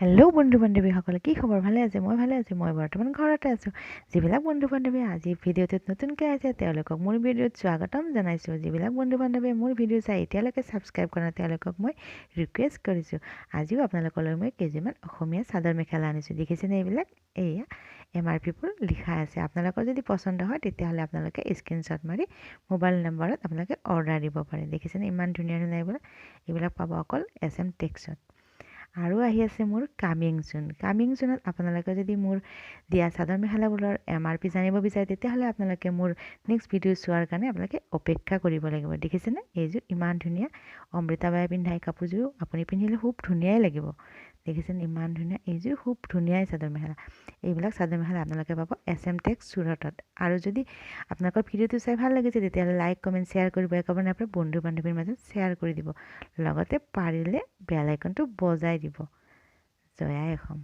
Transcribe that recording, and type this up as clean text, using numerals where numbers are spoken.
Hello' বন্ধু বান্ধৱীসকল, কি খবৰ? ভালে আছে? মই ভালে আছোঁ। মই বৰ্তমান ঘৰতে আছোঁ। যিবিলাক বন্ধু বান্ধৱীয়ে আজি ভিডিঅ'টোত নতুনকৈ আহিছে, তেওঁলোকক মোৰ ভিডিঅ'ত স্বাগতম জনাইছোঁ। যিবিলাক বন্ধু বান্ধৱীয়ে মোৰ ভিডিঅ' চাই এতিয়ালৈকে ছাবস্ক্ৰাইব কৰা নাই, তেওঁলোকক মই ৰিকুৱেষ্ট কৰিছোঁ। আজিও আপোনালোকলৈ মই কেইযোৰমান অসমীয়া চাদৰ মেখেলা আনিছোঁ। দেখিছেনে এইবিলাক? এয়া এমআৰপিবোৰ লিখা আছে। আপোনালোকৰ যদি পচন্দ হয়, তেতিয়াহ'লে আপোনালোকে স্ক্ৰীনশ্বট মাৰি মোবাইল নম্বৰত আপোনালোকে অৰ্ডাৰ দিব পাৰে। দেখিছেনে ইমান ধুনীয়া ধুনীয়া এইবিলাক? এইবিলাক পাব অকল এছ এম টেক্সত। আৰু আহি আছে মোৰ কামিং চুন। কামিং চুনত আপোনালোকে যদি মোৰ দিয়া চাদৰ মেখেলাবোৰৰ এমআৰপি জানিব বিচাৰে, তেতিয়াহ'লে আপোনালোকে মোৰ নেক্সট ভিডিঅ' চোৱাৰ কাৰণে আপোনালোকে অপেক্ষা কৰিব লাগিব। দেখিছেনে এইযোৰ ইমান ধুনীয়া? অমৃতাবায়ে পিন্ধা এই কাপোৰযোৰো আপুনি পিন্ধিলে খুব ধুনীয়াই লাগিব। দেখিছেনে ইমান ধুনীয়া এইযোৰ? খুব ধুনীয়াই চাদৰ মেখেলা। এইবিলাক চাদৰ মেখেলা আপোনালোকে পাব এছ এম টেক্স চুৰটত। আৰু যদি আপোনালোকৰ ভিডিঅ'টো চাই ভাল লাগিছে, তেতিয়াহ'লে লাইক, কমেণ্ট, শ্বেয়াৰ কৰিব একেবাৰে আপোনাৰ বন্ধু বান্ধৱীৰ মাজত শ্বেয়াৰ কৰি দিব। লগতে পাৰিলে বেল আইকনটো বজাই দিব। জয় আই অসম।